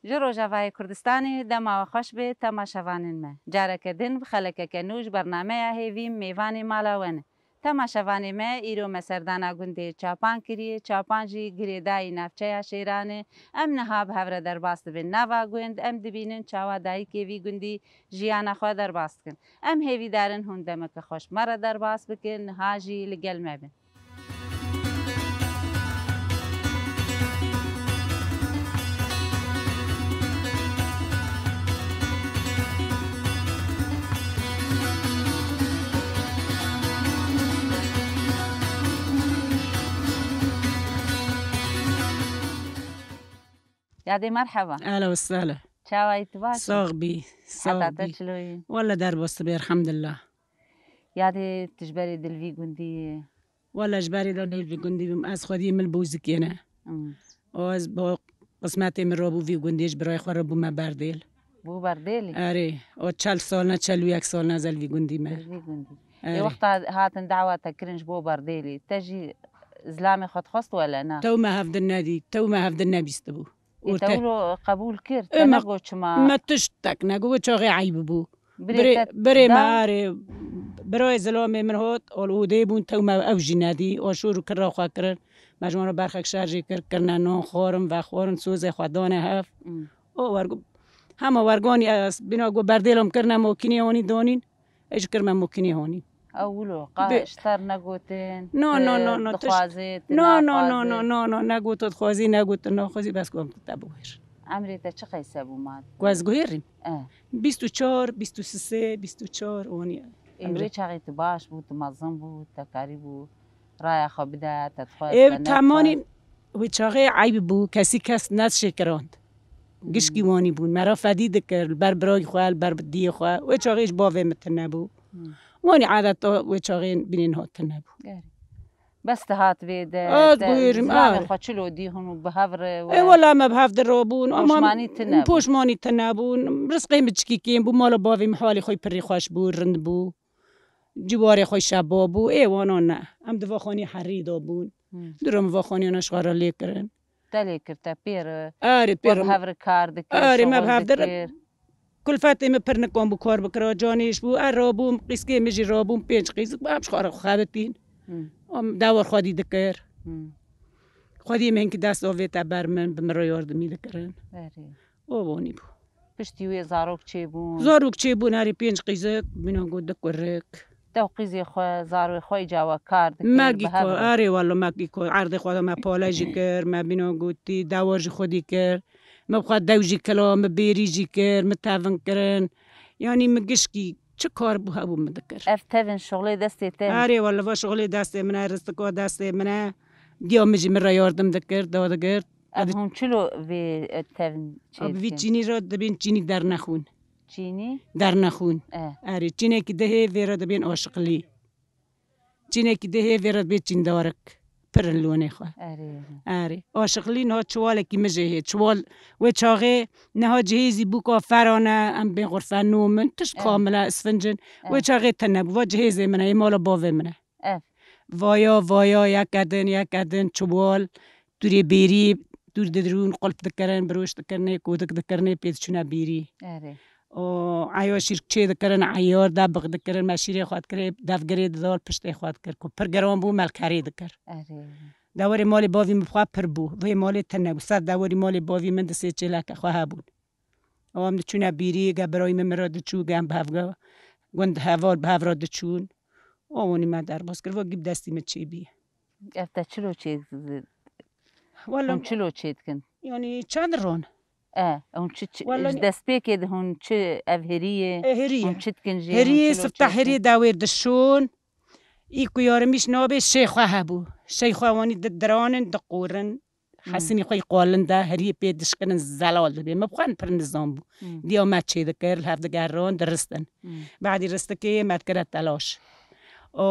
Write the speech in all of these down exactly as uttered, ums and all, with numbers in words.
Ji Rojavayê Kurdistanê dema we xweş be temaşevanên me. Careke din bi xelekeke nû ji bernameya Hêvî mêvanê mala we ne. Temaşevanê me, îro me serdana gundê Çapan kiriye, Çapan jî girêdayî navçeya Şêran e. Em niha bi hev re derbas dibin nava gund, em dibînin çawa dayikê vî gundî jiyana xwe derbas dikin. Em hêvîdar in hûn demeke xweş me re derbas bikin, niha jî li gel me bin. Yadê merheba. Ehla we sehla. Çawa yî, tu baş î? Sax bî, sax bî. Heta te çilo yî? Walla derbas dibe, elhamdulillah. Yadê tu ji berê dil vî gundî yî? Walla ji berê de dil vî gundî bim, ez xwediyê min li Bozikê ne. Hmm. Û ez bo qismetê min rabû vî gundê, ji birayê xwe re bûme Berdêl. Bû Berdêlî? Erê, o çel sal ne, çel û yek sal ne ez li vî gundî me. Li vî gundî. Erê. Ê wexta hatin dawa te kirin ji bo Berdêlî, te jî zilamê xwe dixwest wele ne? Tew me hevdin nedî, tew me hevdin nebîstibû. Ê, te wilo qebûl kir, te nego çima? Me tiştek nego, wê çaxê eyb bû. Birê, birê te birê me da? Erê, birayê zilamê min hat, al odê bûn, tew me ew jî nedî, aşor û kira xwe kirin. Me ji wan re berxek şer jî kir, kirine nan, xwarin, vexwarin, sozê xwe dane hev. Hmm. O wergo-, hema werganî ez bîna got berdêlam kirine, makînê hanî danîn, ez jî kirime makînê hanî. Ew wilo, qa Bi- ji te re negotin, No, no, no, no, tu dixwazî, tu No, no, no, naxwazî. No, no, no, negot tu dixwazî, negot tu naxwazî, bes got tu te biguhêr. Emrê te çi qeyse bû mat? Ku ez guhêrîm? Eh. Bîst û çar, bîst û sê, bîst û çar, wanî Ê, emrê. Wê çaxê tu baş bû, tu mezin bû, te karî bû raya xwe bide, te dixwest, Ê, te temanî nexwest. Wê çaxê eyb bû, kesî kes nedişêkirand. Hmm. Gişkî wanî bûn. Me re fedî dikir, li ber birayê xwe, li ber diyê xwe. Wê çaxê ji bavê min tune bû. Hmm. Wanî adeta wê çaxê bînên hat tune bû. Gerî. Bes tu hat vê de, Ez te guhêrim, zilamê ar. Xwe çilo dî hûn û bi hev re Ê, we wela me bi hev de rabûn, ama poşmanî tune bû. Poşmanî tune bûn. Rizqê min çikî kêm bû, mala bavê min halê xwe pirî xweş bû, rind bû. Ciwarê xwe şeba bû, ê wana ne. Em di vaxanî herî de bûn. Hmm. Dûra min vaxaniyana ji xwe re lê kirin. Te lê kir, te pê re, Erê, we pê re bi hev re kar dikir, Erê, me bi şixul hev de dikir. Kulfetê min pir nikan bû kar bikira, canêş bû. Ez rabûm, qîzkê min jî rabûn, pênc qîzik bû, em ji xwe re xebitîn. Hmm. Em dewar xwedî dikir. Hmm. Xwedî min hinkî dest avête ber min, bi min re yardimî dikirin. Erê. O wanî bû. Piştî wê zarok çêbûn? Zarok çêbûn, erê pênc qîzik, bîna got du kurik. Te û qîzê xwe, zarokê xwe îca we kar dikir, Me bi gî hev ko, re? Erê welo me gî ko. Erdê xwe de me pale jî kir, me bîna gotî, dewar jî xwedî kir. Me bi xwe dew jî kila, me bêrî jî kir, me tevin kirin. Yanî me gişkî çi kar bû hebû me dikir. Ev tevin şixulê destê te? Erê welo va şixulê destê min e, ristika destê min e. Diya min jî min re yardim dikir, dadigir. Ev hûn çilo vê, e, tevin çê Abi vî dikin? Çînî re dibên çînî dernexûn. Çînî? Dernexûn. E. Erê, çînekî dihê vê re dibên aşiqlî. Çînekî dihê vê re dibê çîndarik. Pir in lûnê xwe. Erê. Erê. Aşiqlî niha çiwalekî min jê hê. Çiwal wê çaxê niha cihêzî bûka ferane, em bên xurfe nû min, tişt E. Kamil e, isfinc in. E. Wê çaxê tune bû. Va cihêzê min e, ê mala bavê min e. Ev. Vaya, vaya, yeke din, yeke din, çiwal, tûrê bêrî, tûr didirûn, qulp dikirin, biroş dikirinê, kodik dikirinê, pê diçûne bêrî. Erê. O, eya şîrk çê dikirin, eyar, debix dikirin, me şîrê xwe dikirê, devgirê didal, piştê xwe dikir. Ku pir giran bû, me li kerê dikir. Erê. Dewarê malê bavî min bi xwe pir bû. Vê malê tune bû. Ser dewarî malê bavî min di sê çêleke xwe hebûn. Ew em diçûne bîrî, ge birayî min min re diçû, ge em bi hev, ge gund heval bi hev re diçûn. Û wanî me derbas kir, va gî bi destî min çêbî. Ev te çilo çê, Wela hûn çilo çê dikin? Yanî çend ron? E, hûn çi, çi, Wela ji destpêkê de hûn çi, ev herî ye? E, herî ye. Hûn çi dikin jê? Herî ye, sifta herî dawêr dişûn. Î ku yarimîş nabê şê xwe hebû. Şê xwe wanî di diranin, di qorin. Hmm. Hesinî xwe yî qalin de, heriyê pê dişkinin zelal dibê. Me bi xwe pir nizan bû. Hmm. Diya me çê dikir, li hev digerin, diristin. Hmm. Badî ristikê me dikire telaş. O,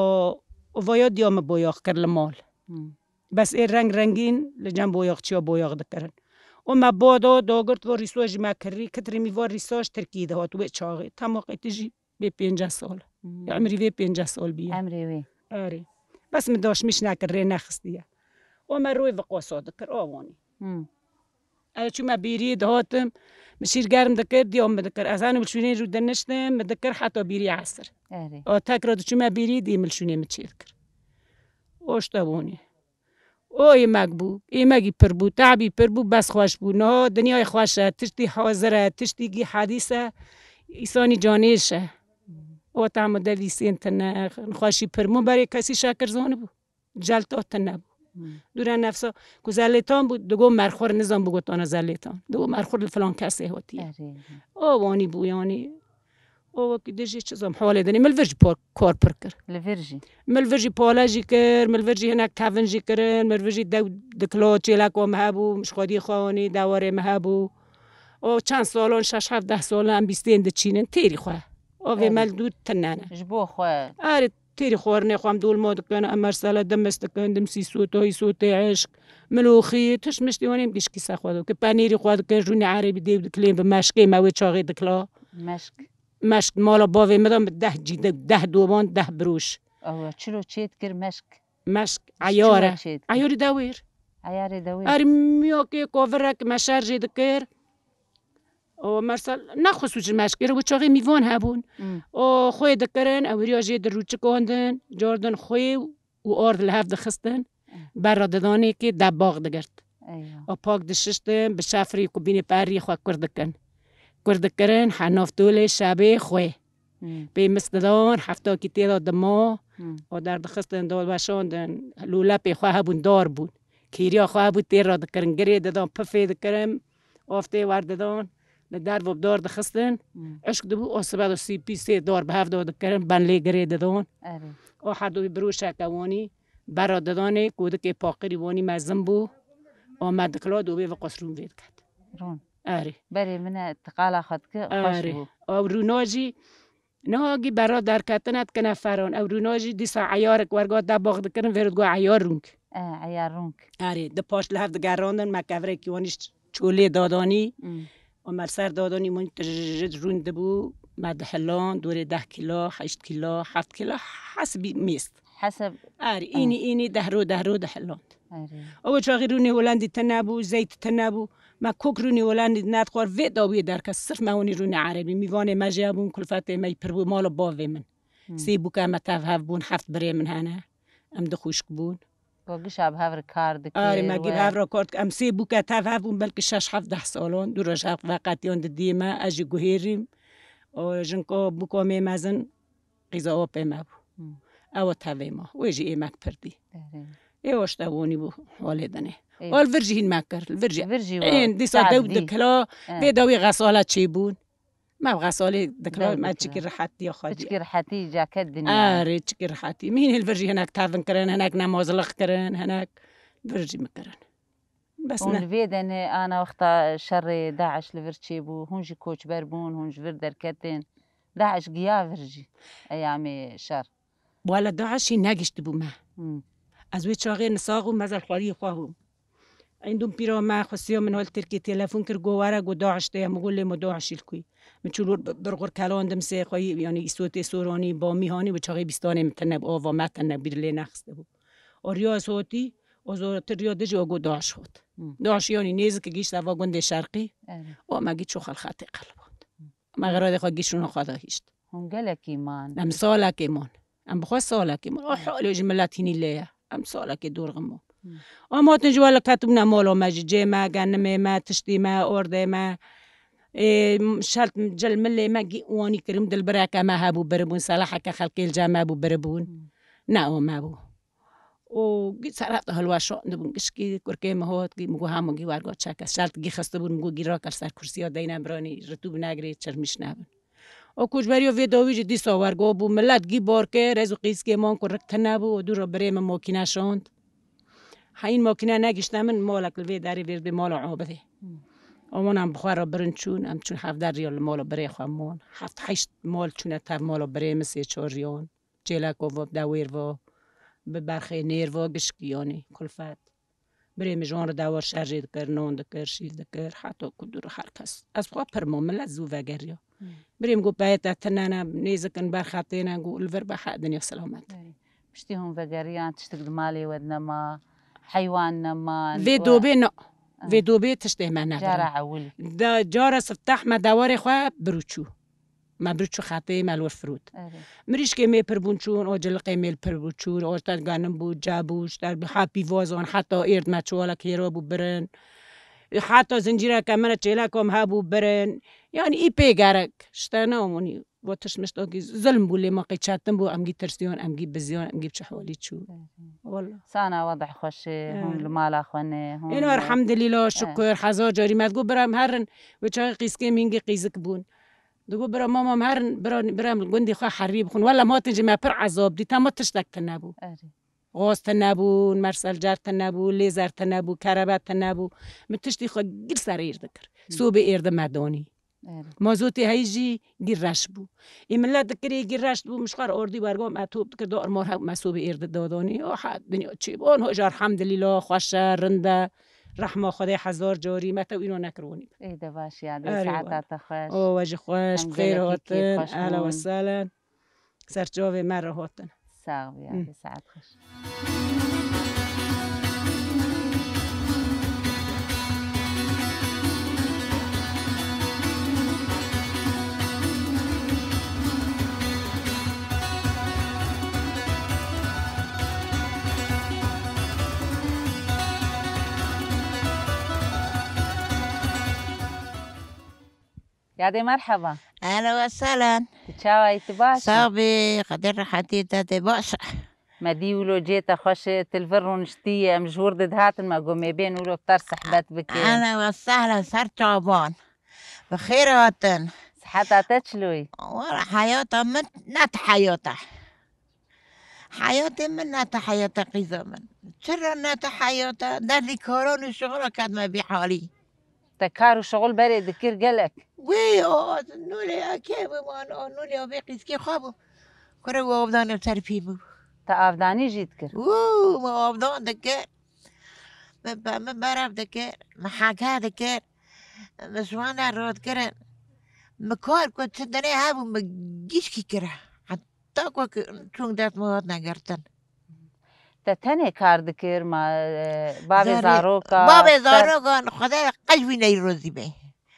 o vaya diya me boyax kir li mal. Hmm. Bes ê reng rengîn li cem boyaxçiya boyax dikirin. O me bado, dagirt, va rîswa jî me kirî, kitirî mî va rîsa ji Tirkî de hat wê çaxê. Tema qey tu jî Bê pênceh sal. Hmm. Emrî vê pênceh sal bîye. Emrê wê. Erê. Bes min daşmîş nekir, rê nexistiye. O me roy viqasa dikir, a wanî. Hmm. Ez çûme bîrî dihatim, min şîr germ dikir, diya min dikir. Ez hene milşûnê rû diniştim, min dikir heta bîrî esir. Erê. O tekra diçûme bîrî, dî milşûnê min çê dikir. O işte bûnî. O êmek bû, êmekî pir bû, te'bî pir bû, bes xweş bû. Niha dinyayê xweş e, tiştî hazir e, tiştî gî hedîs e, îsanî canêş e. O tam û devîsên tine, xweşî pir. Min berê kesî şekir zanibû. Celta tine bû. Hmm. Dûre nefsa ku zelêtan bû, digo merxur, nizan bû gotana zelêtan. Digo merxur li filan kesê hatiye. Erê. O wanî bû yanî. O wekî dijî çi zam halê dinê. Min li vir jî par-, kar pir kir. Li vir jî. Min li vir jî pale jî kir, min li vir jî hinek tevin jî kirin, min li vir jî dew diklo çêleko min hebû, min ji xwedî xwe anî, dewarê min hebû. O çend salan, şeş heft deh salan em bîstên diçînin, têrî xwe. O vê Erê. me li dûr tine ne. Ji bo xwe. Erê, têrî xwarinê xwe em dolma dikin, em mersele dimis dikin, dimsî sota, îsotê eşq, miloxî, tişt miştî wanî em gişkî se xwe dikin. Penêrî xwe dikin, rûnê erebî dêw dikilên bi meşkê me wê çaxê dikla. Meşk. Meşk mala bavê me de bi deh cî, deh doban, deh birûş. Ew çilo çê dikir meşk? Meşk, çilo eyar e. Çê dikir? Eyarî dewêr. Eyarê dewêr. Erê miyokê kovirek me şerjê dikir. O mersel, ne xusûs ji meşkê re, wê çaxê mîvan hebûn. Hmm. O xwê dikirin, ewiriya jê di rûçikandin, cardin xwê û ard li hev dixistin. Hmm. Berra didanê kê debax digirt. Eywa. O pak dişiştin, bi şefrî ku bînê perî xwe kur dikin. Kur dikirin, henaftolê şebê xwê. Hmm. Pê mis didan, heftakî tê de dima. Hmm. O derdixistin, dalweşandin, lûlepê xwe hebûn, dar bûn. Kêriya xwe hebû tê re dikirin, girê didan, pifê dikirin, aftê wer didan, li derve bi dar dixistin. Hmm. Eşk dibû, o sibe de sî pî sê dar bi hev de dikirin, ben lê girê didan. Erê. O her du wî birûşeke wanî, berra didanê, kodikê paqirî wanî mezin bû. O me dikla, dobê ve qasrûn vê diket. Rûn. Erê. Berê min e, tiqala xwe dike, xweş Erê. bû. Ew rûna jî, niha gî berra derketine dikine feran. Ew rûna jî dîsa eyarek werga debax dikirin, vê re digo eyar rûnk. E, eyar rûnk. Erê, di paş li hev digerandin, me kevirekî wanî ş-, çolê dadanî. Hmm. Û me li ser dadanî min tijit rûn dibû, me dihilan, dorê deh kîla, heşt kîla, heft kîla, hesibî mêst. Heseb. Erê, Ha. înî, înî dehro, dehro dihiland. Erê. Ew çaxî rûnê Holandî tine bû, zeyt tine bû. Me kok rûnê Holandî nedixwar, vê dawiyê derket. Sirf me hûnî rûnê erebî. Mîvanê me jê bûn, kulfetê me yî pir bû, mala bavê min. Hmm. Sê bûke me tev hev bûn, heft birê min hene. Em du xwişk bûn. Ku gişa bi hev re kar dikir Arê, me gî we. bi hev re kar dikir. Em sê bûke tev hev bûn, belkî şeş heft deh salan. Du roj hev veqetiyan didiyê me, ez jî guhêrîm. O jinko bûka mê mezin qîza opê me bû. Hmm. Ew tevê ma. Wê jî êmek pir dî. Erê. Ê o işte wanî bû holê dinê. Ê. Ol vir jî hîn me kir. Vir jî. Vir jî Ên, wa. dîsa Saet dew dî. dikila. Ê. Vê dawî xesala çêbûn. Me bi xesalê dikla, Dew me dikila. çikî rehetî ya xwe dî. Çikî rehetî, caket dinya. Erê, çikî rehetî. Min hîn li vir jî hinek tevin kirin, hinek nemazlix kirin, hinek vir jî min kirin. Bes Hûn ne. li vê denê ana wexta şerê DAIŞ li vir çêbû, hûn jî koçber bûn, hûn ji vir derketin. DAIŞ giya vir jî eyamê şer. Wala DAIŞ hîn negiştibû me. Hmm. Ez wê çaxê nisax û mezel xwariyê xwe bûm. Endûm pîra me xusiya min hol Tirkî telefon kir, go were, go DAIŞ te ye, min go lê me DAIŞ îl kuî. Min çû lor bi-, birxur kelandim sê xwe, yanî îsotê soranî, bamî hanî, wê çaxê bîstanê min tine bû, ava me tine bîr lê nexiste bû. O riya ez hotî, o zotir riya dijî, o go DAIŞ hot. Hmm. DAIŞ yanî nêzik gîşt ava gundê şerqî, Evet. o me gî ço xelxetê qeliband. Hmm. Me xeradê xwe gîşt rûna xwe da hîşt. Hûn gelekî man. Em salekê man. Em bi xwe salekê man. O holê ji milet hînî lê ye. Em salekê dorxin man. Hmm. Em hatin ji we li ketibûne mala me jî. Cê me, genimê me, tiştî me, ordê me. Ê, şelt cil milê me gî wanî kirim. Dilbireke me hebû biribûn. Selaheke xelkê li cem me bû biribûn. Hmm. Ne o me bû. û gî serheta hilweşandibûn, gişkî kurkê min hot, gî min got, hema gî werga çeke şert gî xistibûn, min got, gî rake ser kursiya deyne biranî, ritû binegirê, çirmîş nebin. O koçberiya vê dawî jî dîsa werga bû, milet gî bar kir, ez û qîzkê man ku rik tine bû, û dû re birê min makîne şand. Heyîn makîne negişte min, malek li vê derê vêrdê mala abidê. Hmm. Awan em bi xwe re birin çûn, em çûn hevdeh riya li mala birê xwe man. Heft heşt mal çûne tev mala birê min, sê çar riyan. Çêleko va, dewêr va, bi berxê nêr va, gişkî yanî, kulfet. Birê min ji wan re dewar şerjê dikir, nan dikir, şîr dikir, heta ku dû re her kes. Ez xwe pir mam, milet zû vegeriya. Hmm. Birê min got, peyê te tine ne, nêzik in, berxetê ne, got, li vir be, he dinya selamet. Erê. Piştî hûn vegeriyan, tiştik di malê we de nema, heywan nema, Vê we dobê na. Vê dobê tiştê me nebira. Cara ewil. Da, cara siftah me dewarê xwe bir û çû. Me bir çû xetê me li wir firût. Erê. Mirîşkê mê pir bûn çûn, o ciliqê mê li pir bû çûn, o te ganim bû, ca bû, ji der bû, ha pîvazan, heta êrd me çiwalek hêra bû birin. Heta zincîreke min çêleka min hebû birin. Yani î pê gerek. Ji te ne omûnî. Got tişt mişt okî zilm bû lê ma qey çetin bû, em gî tirsiyon, em gî biziyon, em gî bi çi holî çû. Wala. Sana wada xweş e, hûn li mala xwe ne, hûn Êno elhamdulîla, şukur, hezar carî me digot bira em herin, wê çaxê qîzkê min gî qîzik bûn. Digot bira mama em herin, bira, bira em li gundî xwe herî bixwin. Wala em hatin jî me pir ezab dît, hema tiştek tune bû. Erê. Gaz tune bû, merselcer tune bû, lêzer tune bû, kerebe tune bû. Min tiştî xwe gir ser êr dikir. Sobê êr di me donî. Erê. Mazotê heyî jî gîr reş bû. Ê milet dikirê gîr reş bû, min ji xwe re ordî wergo me top dikir, do armor hew me sobê êr di dodonî. O ha dinya çê bû. Hoj elhamdulîla, xweş e, rind e. Rehma Xwedê hezar carî me te wîno nekir wanî. Ê de baş ya, dê Erê saeta wala. Te xweş. O we jî xweş, Em bi xêr gelekî kêf hatin. xweş Ehla bûn. we sehlen. Ser çavê me re hatin. Sax bî, Hmm. hadi saet xweş. Yadê merheba. Ehla we sehlen. Tu çawa yî, tu baş î? Sax bî, Xwedê rehetî te tê baş. Me dî wilo cê te xweş e, tu li vir rûniştî yî, em ji wir dihatin, me got mê bên wilo bi te re sehbet bikin. Ehla we sehlen, ser çavan. Bi xêr hatin. Siheta te çilo yî? Wala heyata min ne ti heyat e. Heyatê min ne ti heyat e qîza min. Çira ne ti heyat e? Derdî karan û şixula ketme bî halî. Te kar û şixul berê dikir gelek? Wê o nûlê eke bû, wan o nûlê o vê qîzkê xwe bû. Kure û avdanê ser pî bû. Te avdanî jî dikir? Wû, me avdan dikir. Me, me, me berev dikir, me heke dikir. Me ji wan re radikirin. Me kar ku çi dinê hebû, me gişkî kir. Heta ku çûn dest me hatine girtin. Te tenê kar dikir, ma, e, bavê Zarê-, zaroka, bavê te zarokan, Xwedê qej wî neyî rozî be.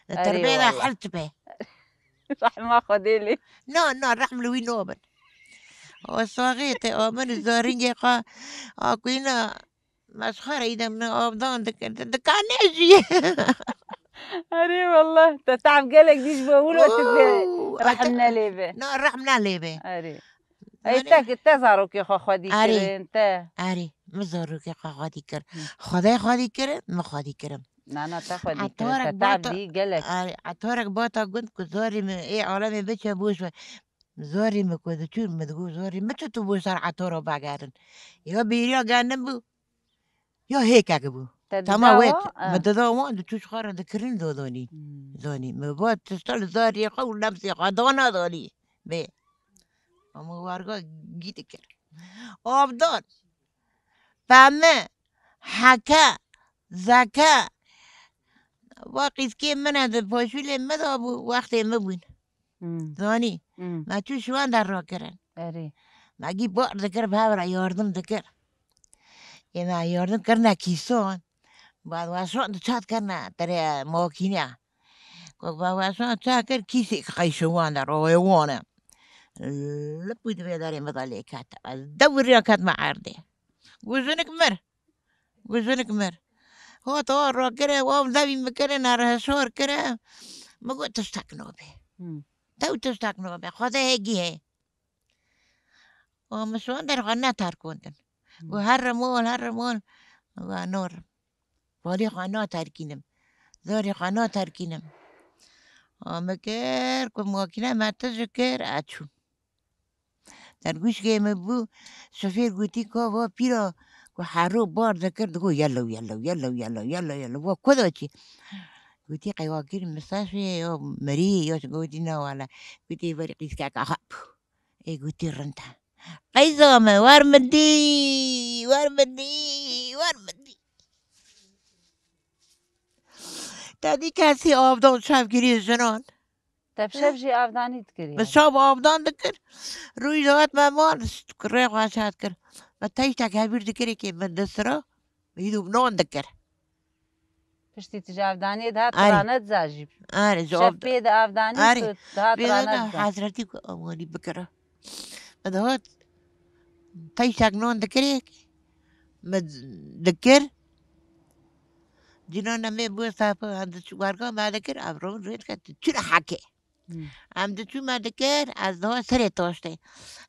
Li Erê terbê de wala. Hel dibe. Rehma Xwedê lê. Na, na, rehm li wî nabin. O saxê te, o min zaringê xwe, a kuyna, mesxere îdem ne avdan dikir, di-, dikanê jî. Erê wallah, te tev gelek dî ji bo wilo tu dê Oo, rehm ate-, nelê be. Na, rehm nelê be. Erê. Ey Yani te, te zarokê xwe xwedî Erê. Kirin, te. Erê, min zarokê xwe xwedî kir. Hı. Xwedê xwedî kirin, min xwedî kirin. Na, na, te xwedî kirin, Etorek te bata, tev dî gelek. Erê, etorek bata gund ku zarê min ê alemê biçe boş be. Zarê min ku diçûn min digot, zarê min çi tu bo ser etoro vegerin. Ya bêriya genim bû, ya hêkek bû. Te Tema dida wet, wan? Ah. Min dida wan, diçû ji xwe re dikirin dodonî. Hmm. Zonî. Min got, tişta li zarê xwe û nefsê xwe dana donî. Bê. Ama warga gî dikir. Avdan. Peme. Heke. Zeke. Va qîzkê min e di poşûlê min de bû, wextê min bûn. Hmm. Zanî, Hmm. me çû şiwan de rakirin. Erê. Me gî bar dikir, bi hev re yardim dikir. Ê me yardim kirine kîsan. Bad weşan di çat kirine, tere makîne. Ku ba weşan çat kir, kîsê qey şiwan de rawê wan e. Lip wî di vê derê min de lê ket. Ez dew riya ketme erdê. Got jinik mir. Got jinik mir. Hat a rakire, wav devî min kire, nerhesar kire. Min got tiştek nabe. Hmm. Tew tiştek nabe. Xwedê hêgî heye. Û min şiwan derê xwe neterkandin. Hmm. Û herim ol, herim ol. Û nor. Balê xwe naterkînim. Zarê xwe naterkînim. Û min kir ku makîne me tije kir, ez çûm. Dergûşkê min bû, şofêr gotî ka va pîra ku hero bar dikir, digot yellow, yellow, yellow, yellow, yellow, yellow. Va ku da çî? Gotî qey wa kir mistefê ya mirî ya çi gotî na wala. Gotî verî qîzkeka xwe. Ê gotî rind e. Qeyza me, wer min dî, wer min dî, wer min dî. Te dî kesî avdan çav girî jinan. Te bi şev jî avdanî dikir Bi yani? Şev avdan dikir. Rûyî de hat me mal, kurê xwe şad kir. Me teyştek hevîr dikirê kê min disira. Hîdû nan dikir. Piştî tu ji avdaniyê dihat Arê. Tirane diza jî. Arê, ji Şev av pê de avdanî Arê. Tu dihat Pê tirane de diza. Hezretî ku awanî bikira. Me dihat teyşek non dikirê. Me dikir. Cînana me bû sapo, em diçû werga me dikir, ev ro rê dike, tu çi heke? Hmm. Em diçû me dikir, ez diha serê taştê.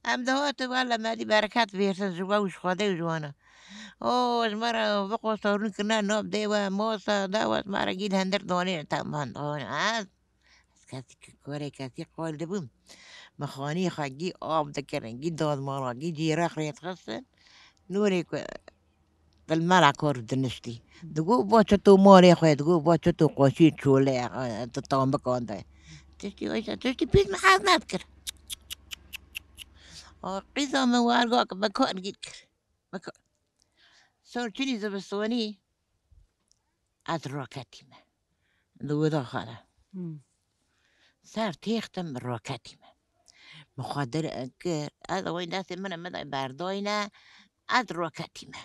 Em dihatin, wele me dî bereket vêrsin ji we û ji Xwedê û ji wana. O, ji me re biqosa rûn kirine nav dê we, mosa da we, ji me re gî li hindir danê, te man danê. Ez, ez kesî ki korê kesî qol dibûm. Me xanî xwe gî av dikirin, gî dazmara, gî cîrex rê dixistin. Nûrê ku Dilmera kor diniştî. Digo, "Va çito malê xwe", digo, "va çito qoşî çolê, e, tu tambikande." Tiştî waysa, tiştî pîs min hez nedikir. A, qîza min werga ki min kar gîr kir. Min kar. Sor çinî zivistonî, ez raketîme. Di wida xwe de. Hmm. Ser têxtim raketîme. Min xwe dir kir, ez wayî destê min e, min de berdayne, ez raketîme.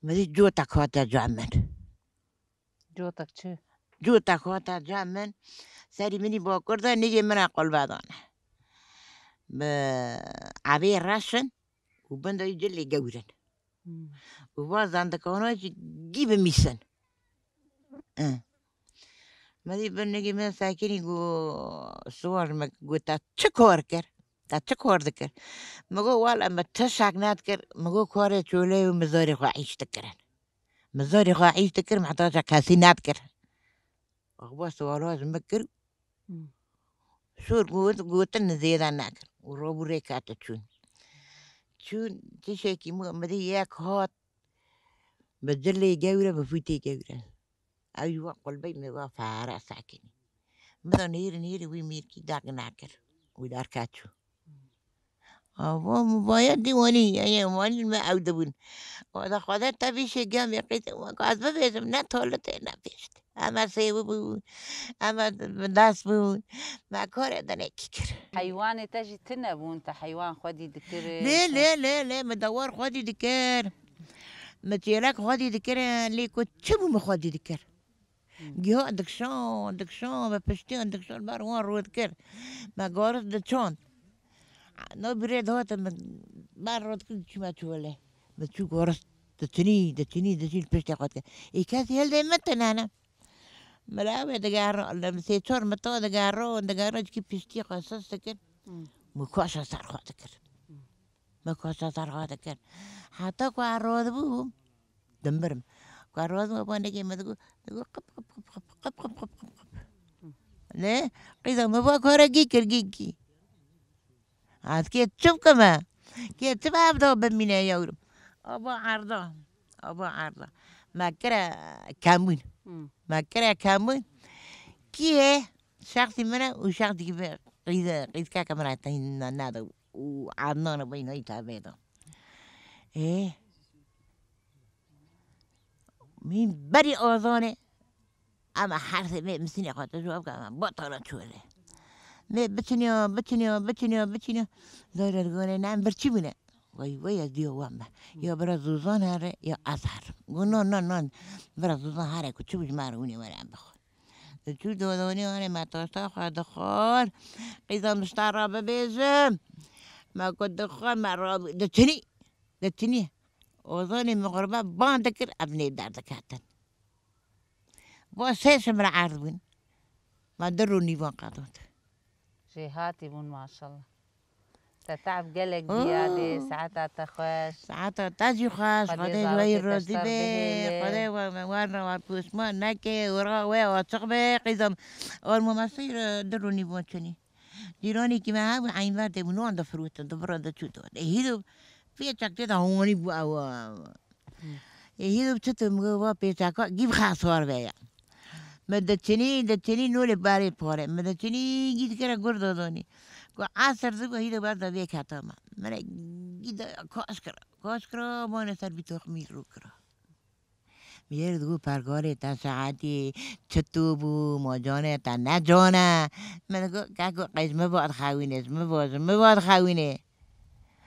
Min dî cotek hate cem min. Cotek çi? Cotek hate cem min. Serî min î bakur de, nigê min e qulbe dane. Bi evê reş in û bin de cilê gewr in. Hmm. Û va zendikana jî gî bimîsin. Eh. Me dî bin nigê min sekinî got, siwar me got, "Te çi kar kir? Te çi kar dikir?" Me got, "Wele me tiştek nedikir." Me got, "Karê çolê û mizorê xwe îş dikirin." Mizorê xwe îş dikir, mehtaca kesî nedikir. Axba siwara ji min kir. Hmm. Şor got, gotin zêde nekir. Û robû rê kete çûn. Çûn, tişekî min, min dî yek hat, bi cilê gewre, bi fûtê gewre. Ew jî we qulbey me va fare sekinî. Min da nêr nêrî wî mîrkî dek nekir. Wî derket çû. Ava mubaya dîwanî, eye wanî me ew dibûn. Wada Xwedê te vî şêgiya me qîte, wek ez bibêjim, ne tolitê, ne pêştê. Eme sêwi bû, eme dest bû, me karê dinekî kir. Heywanê te jî tune bûn, te heywan xwedî dikir? Lê, lê, lê, lê, me dewar xwedî dikir. Me çêlek xwedî dikir, lê ku çi bû me xwedî dikir? Hmm. Giha dikşan, dikşan, me piştiyan dikşan, ber wan rû dikir. Me garis diçand. No birê dihate me ber rû dikir, çûme çolê. Me çû garis diçinî, diçinî, diçinî piştê xwe dikir. Ê kesî hildê me tine ne. Me re ew ê digera, li sê çar mita digera, digera, cikî piştî xwe sis dikir. Hmm. Me kaşa ser xwe dikir. Hmm. Me kaşa ser xwe dikir. Heta ku ez razibûm, dimirim. Ku ez razibûm, ava nigê min digot, digot, "Qip, qip, qip, qip." Lê qîza min va kare gî kir, gî, gî. Ez kê çi bikime? Kê çi be evda bimîne yewrim? Ava erda, ava erda. Me kire kembûn. Hmm. Me kire kembûn. Kî ye? Şexsî min e û şexsî be qîze, qîzkeke min e teyna neda. Û Adnan e beyna î tevê de. Ê. Min berî azanê, ama her sê me misinê xwe te cevab ka, ama batala çû hele. Me biçiniya, biçiniya, biçiniya, biçiniya. Zara digore ne, em birçî bûne. Vay, vay, ez diyo wan be. Ya bira Zozan here, ya ez herim. Got, "No, no, no. Bira Zozan here ku çi bû ji me re hûnê were em bixwe." Diçû dodonê anê me taşta xwe dixwar. Qîza min ji te re bibêjim. Me ku dixwar me rabû. Diçinî. Diçinî. Ozanê min xurbe ban dikir, ev nê derdiketin. Va sê şim re erd bûn. Me du rû nîvan qedot. Jêhatî bûn maşallah. Te te'b gelek Oo. Diyadê, saeta te xweş. Saeta te jî xweş, Xwedê Xwedê ji we yî razî be, Xwedê we, we, we re we pişman neke, û ra we açiq be, qîzam. Or mamesteyî re du rû nîvan çinî. Cîranekî me hebû, eynver tê bû, nan difirotin, dibira diçû dot. Ê hîro pêçek tê de honî bû ew. Hmm. Ê hîro çi tu min got, va pêçeka gî bi xesar be ya. Me diçinî, diçinî nolê berê pare. Me diçinî gî dikire gur dodonî. Ku esir dibû hîro ber de vê keta me. Me re gî de kaş kira. Kaş kira, mane ser bîtoxmî rû kira. Mêr digot, "Pergalê te saetî çito bû, ma canê te ne can e?" Min digot, "Keko qey ji min va dixewînê, ji min va, ji min va dixewînê."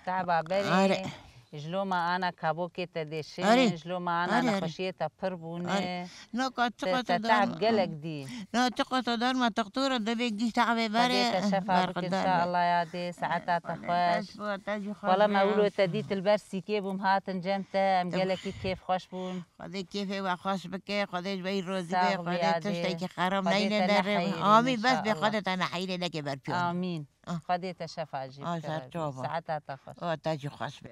Teba berê. Are. Ji loma ana kabokê te dêşin, Erê. Ji loma ana Erê, erê. Nexweşiyê te pir bûne. Erê. Na ka çiqa Te, te te dar te'b ma-, gelek dî. Na çiqa te dar ma textora devê gî te'bê Xwedê berê. Te şefa bike, inşallah ya dê, saeta te xweş. Wala me wilo te dît li ber sîkê bûm, hatin cem te, em gelekî kêf xweş bûn. Xwedê kêfê we xweş bike, Xwedê ji we yî rozî be, Xwedê tiştekî xerab neyne derê. Amîn, bes bê Xwedê te neheyîrê neke ber piyan. Amîn. Ah. Xwedê te şefa jî bike. Saeta te xweş. Ah, te jî xweş be.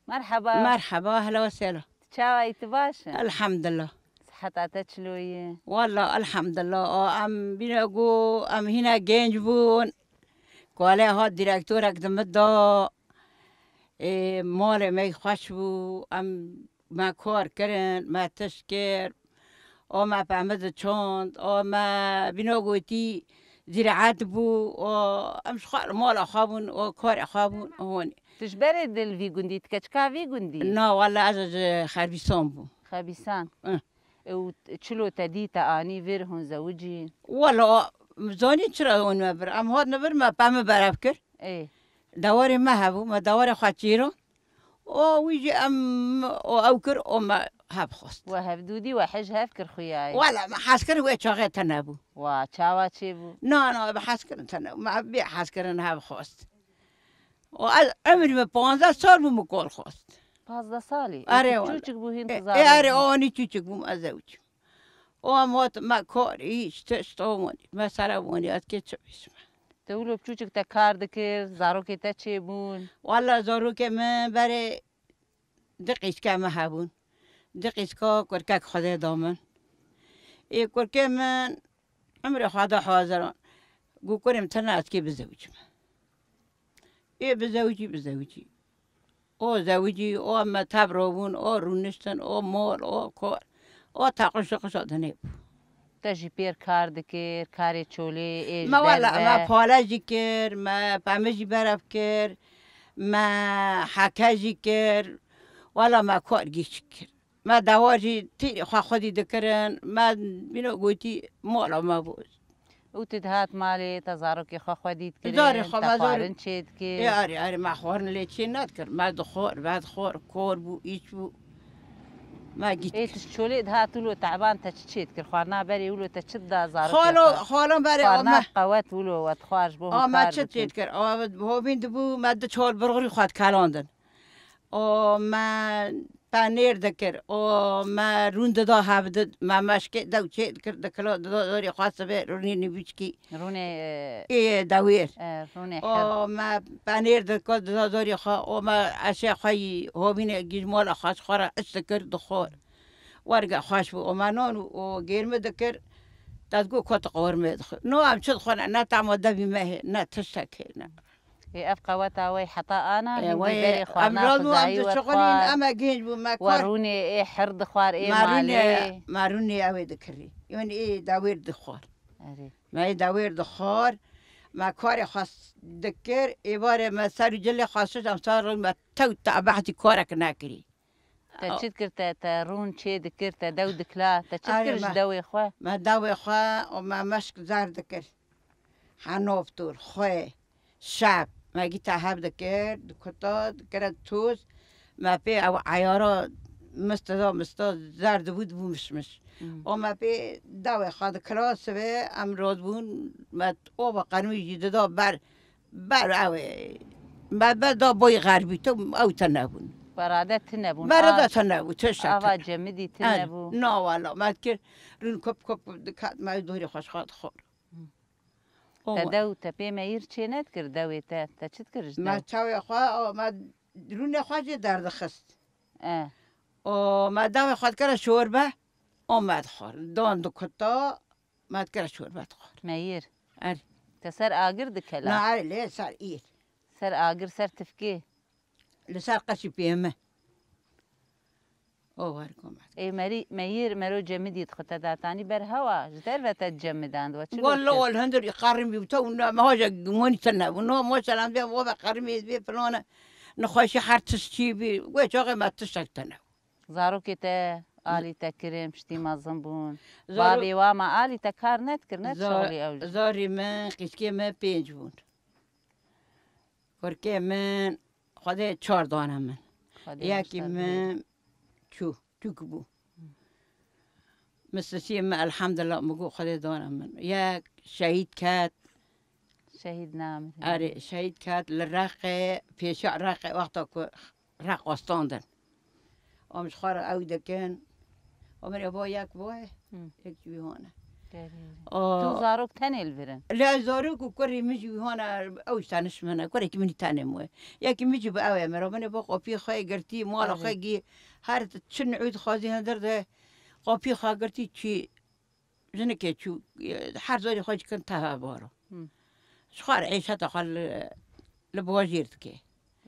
Merheba. Merheba, ehla we sehla. Çawa yî, tu baş î? Elhamdulillah. Siheta te çilo ye? Walla elhamdulillah. O, em bîne ku em hîna genc bûn. Ku alê hat direktorek di min da. Ê, malê me xweş bû. Em, me kar kirin, me tişt kir. O me pemid çand, o me bîno gotî zîraet bû, o em ji xwe li mala xwe bûn, o karê xwe bûn, honê. Tu ji berê dil vî gundî, tu keçika vî gundî? Na, wele ez ji Xerbîsan bûm. Xebîsan. Ih. Û çilo te dî te anî vir hûn zewicî? Wele, o, zanî çira hûn me vir. Em hatine vir me pemid berev kir. Ê. Dewarê me hebû, me dewarê xwe çêran. O wî jî em, o ew kir, o me hev xwest. We hevdû dî, we hej hev kir xuyayê. Wele me hez kir wê çaxê tune bû. Wa, çawa çêbû? Na, na, me hez kirin tune bû. Me bê hez kirin hev xwest. O ez emrî me panzdeh sal bû me kol xwest. Panzdeh salî? Erê, wele. Çûçik bû hîn. E, e, erê, o anî çûçik bûm ez zewicîm. O em hat me kar, îş, tişt, o wanî. Me sere wanî, ez kê çi bêjim. Te wilo çûçik te kar dikir, zarokê te çêbûn? Wele zarokê min berê di qîçke me hebûn. Di qîçka kurkek Xwedê da min. Ê kurkê min emrê xwe da haziran. Got kurê min tena ez kê bizewicim. Ê bizewicî, bizewicî. O zewicî, o me tev robûn, o rûniştin, o mol, o kor, o tequşi quşa dinê bû. Te jî pêr kar dikir, karê çolê, ê ji Me wele, derve? Me pale jî kir, me pemij jî berev kir, me heke jî kir. Wele me kar gîş kir. Me dewar jî tîrê xwe xwedî dikirin. Me bîno gotî mala me bû. Û tu dihat malê, te zarokê xwe xwedî dikirin, Zarê xwe te me zor xwarin çê dikir. Ê, arê, arê, me xwarin lê çê nedikir. Me dixwar, vedixwar, kor bû, îç bû. Me gît Ê, kir. Tu ji çolê dihat wilo teban te çi çê dikir? Xwarina berê wilo te çi dida zarokê Xalo, xwe? Xalo berê Xwarina ame. Qewet wilo we dixwar ji bo A, me hûnkar çi bikin. Çê dikir? A, hovîn dibû, me di çol birxurî xwe dikelandin. O me penêr dikir, o me rûn dida hevdid, me meşkê dew çê dikir, dikilo dida dorê xwe sibê rûnê nivîçkî. Rûnê, e, Ê dewêr. E, rûnê O her. Me penêr dikir dida dorê xwe, o me eşê xwe yî hovînê gîj mola xwe ji xwe re iş dikir, dixwar. Werge xweş bû, o me non û o gêrmi dikir, dezgo kot qormê dixwar. No em çi dixwar, ne, ne tema devî me hê, ne tiştek hê, ne. Ê, ev qeweta we heta ana Ê, hîn wê berê em xwarina raz bû, em xwezayî we dişuxulîn, dixwar. Em e gênc bû, me We kar. Rûnê ê hir dixwar, ê Me rûnê, malê. Me rûnê ew ê dikirî. Yanî ê dewêr dixwar. Erê. Me ê dewêr dixwar. Me karê xwe s-, dikir. Êvarê me ser û cilê xwe şiş, em sar rûn me tew te behsî karek nekirî. Te çi dikir, te, te rûn çê dikir, te dew dikla, te çi Arê dikir ji me, dewê xwe? Me dewê xwe û me meşk zer dikir. Henoftur, xwe, şeb, me gîta hev dikir, dikuta, dikire toz, me pê ew eyara mistida, mista zer dibû, dibû mişmiş. Hmm. O me pê dewê xwe dikira, sibê em razbûn, me ova qenûyî jî dida ber, ber ew ê, me ber da boyê xerbî, tu ew te nebûn. Berade ti nebûn. Berade ti nebû, tiştek. Ava cemidî ti nebû. Na wala, me dikir, rûn kop kop dikat, me dorê xwe ji xwe dixwar. Hmm. O Te wa- dew, te pê meyir çê nedikir dewê te, te çi dikir ji Me dew? Çawê xwe, o, me rûnê xwe jê derdixist. E. O, me dewê xwe dikire şorbe, o me dixwar. Don dikuta, me dikire şorbe dixwar. Meyir. Er. Te ser agir dikela? Na, er, lê ser îr. Ser agir, ser tifkê? Li ser qeşî pê me. O her komet. Ê merî, meyir, mero cemidî dixwe te datanî ber hewa, ji derve te cemidand, we çi Walla, wal hundir qarîm bî, te û ne, meha je gimwanî te ne, û no, maşallah, bê, we be qarîm ê bê, filane, nexweşî her tişt çî bî, wê çaxê me tiştek te ne. Zarokê te alî te kirin, piştî mezin bûn. Zaro- Bavê wa me alî te kar nedikir, ne Za-, şolî ew jî. Zarî min, qîskê min pênc bûn. Kurkê min, Xwedê çar dane min. Xwedê Yekî baştar bihêle. Min çû, tûk bû. Min sisiyê min, elhamdulillah, min got, Xwedê dane min. Yek şehîd ket. Şehîd namir. Erê, şehîd ket li Reqê, pêşiya Reqê, wexta ku Req westandin. Em ji xwe re ew dikin. Û min ê bo yek boye, Hı. Yek jî wî hone. Derê. O Tu zarok tenê li vir in. Lê zarok û kurê min jî wî hone, ew ji teniş min e. Kurekî min î tenê min e. Yekî min jî bi ew e, min re min ê bo qopî xwe girtî, mala Erê. Xwe gî, her çi ni'û dixwazî hundir de qopî xwe girtî çî. Jinikê çû, e, her zorê xwe jî kin teva baro. Hı. Ji xwe re êşeta xwe li, li bajêr dike.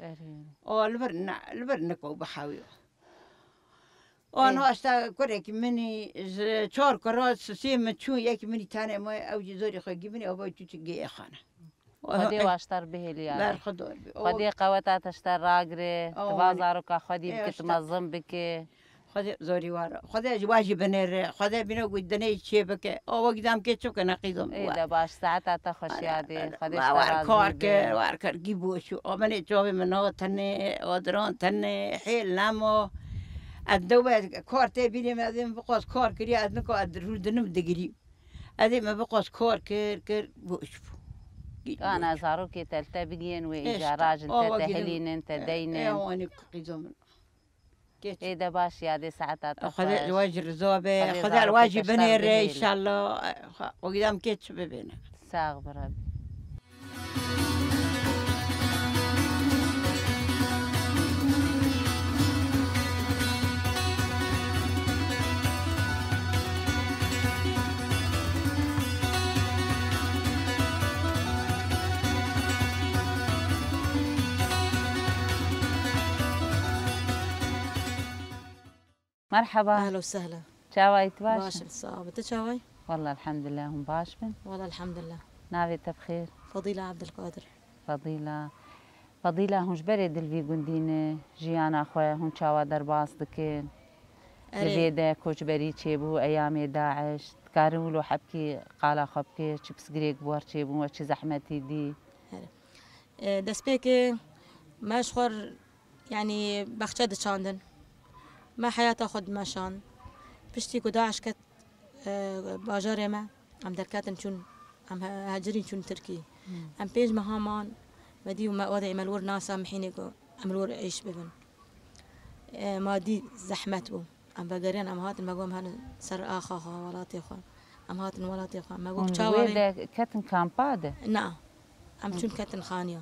Erê. O li vir ne, li vir nik û bihewî. O Ê. Niha işte kurekî min î ji çar kura sisê min çû, yekî min î tenê min, ew jî zorê xwe gî min î, ava çû çi gê xane. Xwedê waştar bihêlî yadê. Ber Xwedê. Xwedê qeweta te ji te ragire, Amin. Tu va zaroka xwedî Ê, bike, tu işte. Mezin bike. Xwedê zorî were. Xwedê ji we jî binêre. Xwedê bîne ku dinê çê bike. O wek dam kê çi bike neqîzom. Ê de baş, saeta te xweş yadê. Xwedê ji te razî be. War kar kir, war kir. Gî boş û. O binê çavê min o tenê, o diran tenê, hêl nemo. Ez dewe kar tê bînê me, ez ê min biqas kar kiriye, ez nika ez rûdinim digirî. Ez ê me biqas kar kir, kir, boş bû. Ana zarokê te li te bigiyên wê Êşta, îca rajin te, awa te gînin. Hilînin, te E, deynin. E, awanî qîza min. Geç. Ê de baş ya, dê saeta te Xwedê xweş. Li we jî riza be. Xwedê Xwedê li we zarokê jî te şer binêre bihêle. Înşallah. Xwe, o gidam keç bibêne. Sax bi Rebî. Merheba. Ehla û sehla. Çawa yî, tu baş Baş in? Im, sağ ol. Tu çawa yî? Wallah, elhamdülillah, hûn baş bin. Wallah, elhamdülillah. Navê te bi xêr? Fadîla Abdulkadir. Fadîla. Fadîla, hûn ji berê dil vî gundî ne, jiyana xwe hûn çawa derbas dikin? Li Erê. Vê de koçberî çêbû, eyamê DAIŞ. Dikarin wilo hebkî qala xwe bike, çi pirsgirêk bi we re çêbûn, we çi zehmetî dî? Erê. E, destpêkê me ji xwe r-, yanî baxçe diçandin. Me heyata xwe dimeşand. Piştî ku DAIŞ ket, e, bajarê me, em derketin çûn, em he-, hecirîn çûn Tirkî. Hmm. Em pênc meha man, me dî û me, wedî me li wir nasa mihînê ku em li wir êş bibin. E, madî zehmet bû. Em vegeriyan, em hatin, me got, em herin ser axa xwe, welatê xwe. Em hatin welatê xwe. Me got, Hûn çawa wê vê? De ketin kampa de? Na. Em Hı. Çûn ketin xaniya.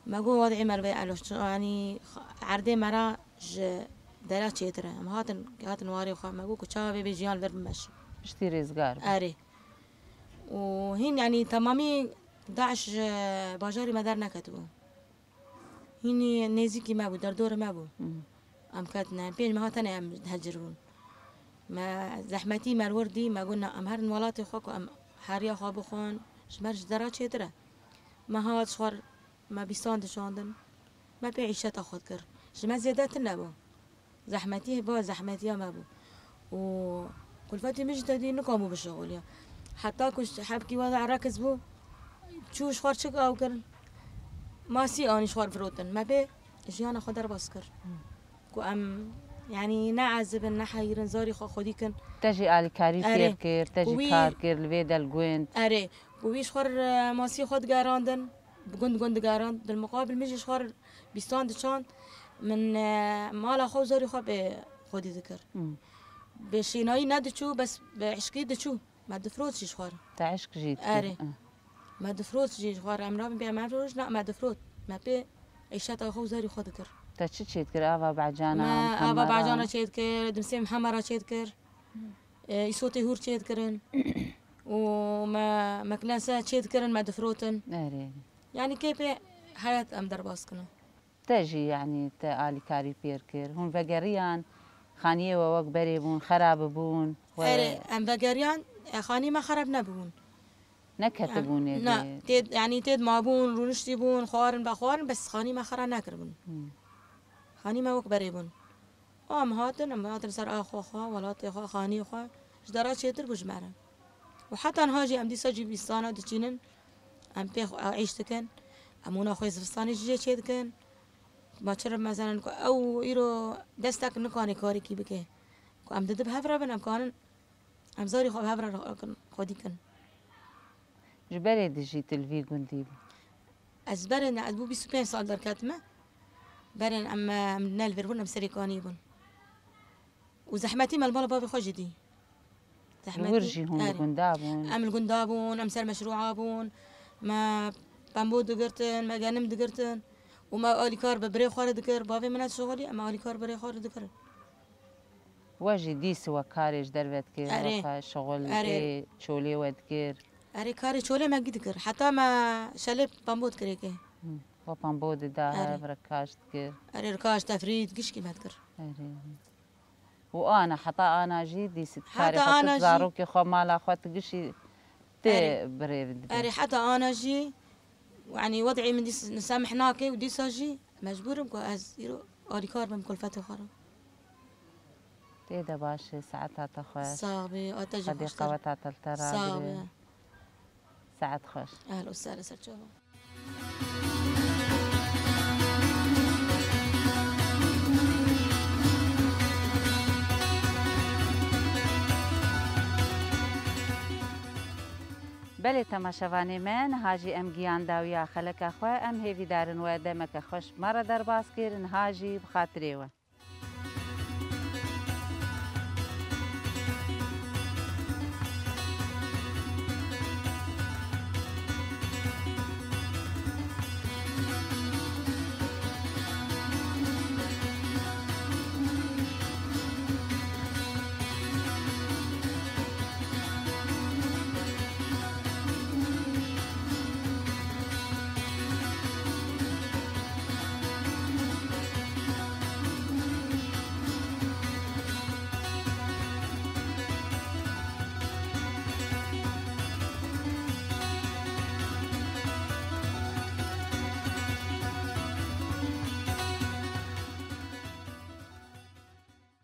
Me got, wadî Îmer Bey Eloş, yanî, erdê me re ji dera çêtir e. Em hatin, hatin warê xwe. Me got ku çawa vê bê jiyan vir bimeşin. Piştî rêzgar bû. Erê. Û hîn, yanî, temamî DAIŞ ji bajarê me derneketibû. Hînî nêzîkî me bû, derdorê me bû. Hı. Em ketine, em pênc meha tenê em hecir bûn. Me zehmetî me li wir dî, me got, na, em herin welatê xwe ku em heriya xwe bixwin, ji me re ji dera çêtir e. Me hat ji xwe re, me bîstan dişandin. Me pê îşeta xwe dikir. Ji me zêde tune bû. Zehmetî, ba zehmetiya me bû. Û kulfetê min jî te dî nikabû bişixuliya. Heta ku ji hebkî wada rekiz bû, çû ji xwe re çik aw kirin. Masî anî ji xwe re firotin. Me pê jiyana xwe derbas kir. Ku em, yanî ne ezib in, ne heyîr in, zarî xwe xwedî kin. Te jî alîkarî Erê. Pêr kir, te Ku jî wî kar kir, li vê de li gund. Erê. Ku wî ji xwe re masî xwe digerandin, bi gund gund digerand. Dilmiqabil min jî ji xwe re bîstan diçand, min, e, mala xwe û zarî xwe pê xwedî dikir. Hmm. Bi şênayî nediçû, bes bi eşkî diçû. Me difrot jî ji xwe re. Te eşk jî dikir. Erê. Ah. Me difrot jî ji xwe re. Em rabin bê me roj, na, me difrot. Me pê îşeta xwe û zarî xwe dikir. Te çi çêdikir? Ava becana, Me ava hemara? Becana çêdikir, dimsê hemara çêdikir. E, îsotê hûr çêdikirin. Û me, meknese çêdikirin, me difrotin. Erê. Yanî kê pê heyat em derbas kine. Te jî, yanî, te alîkarî pêr kir. Hûn vegeriyan, Xaniyê we wek berê bûn, xerab bûn. We Erê, em vegeriyan, e, xanî me xerab nebûn. Neketibûn Em, êdî. Na, têd, yanî têd mabûn, rûniştî bûn, xwarin, vexwarin, bes xanî me xera nekiribûn. Hmm. Xanî me wek berê bûn. Em hatin, em hatin ser a xwe xwe, welatê xwe, xanî xwe. Ji dera çêtir bû ji me re. Û heta niha jî em dîsa jî bîstana diçînin. Em pê xwe, êş dikin. Em wana xwe zivistanê jî jê çêdikin. Ma çi re mezenin ku ew îro destek nikane karekî bike. Ku em didi bi hev re bin, em kanin, em zarî xwe bi hev re kin, xwedî kin. Ji berê dijî tu li vî gundî bû? Ez berê ne, ez bû bîst û pênc sal derketime. Berên em, em ne li vir bûn, em serê kanî bûn. Û zehmetî me li mala bavê xwe jî dî. Li wir jî hûn li gunda bûn? Em li gunda bûn, em ser meşrûa bûn. Me pembo digirtin, me genim digirtin. Û me alîkar bi birê xwe re dikir. Bavê min ez şixulî, em alîkar birê xwe re dikirin. We jî dîs we karê ji derve dikir, Erê. we xwe şixul Erê. ê çolê we dikir. Erê, karê çolê me gî dikir. Heta me şelê pembo dikirê ke. Hı. We pembo dida Erê. hev, rikaş dikir. Erê, rikaş, tefrît, gişkî me dikir. Erê. Û ana, heta ana jî dîsit karê Heta xwe ana tu jî zarokê xwe mala xwe tu gişî tê Erê. birêv dibî. Erê, heta ana jî, yanî wed'ê min dîs nisemih nake û dîsa jî mecbûr im ku ez îro alîkar bim kulfetê xwe re. Tê de baş e, saeta te xweş. Sax bî, a te jî Xwedê xweştir. qeweta te li te Sax ragire. bî. Saet xweş. Ehlo sere ser çava. Belê temaşevanê me, niha jî em giyan dawiya xeleka xwe, em hêvîdarin we demeke xweş bi me re derbas kir, niha jî bi xatirê we.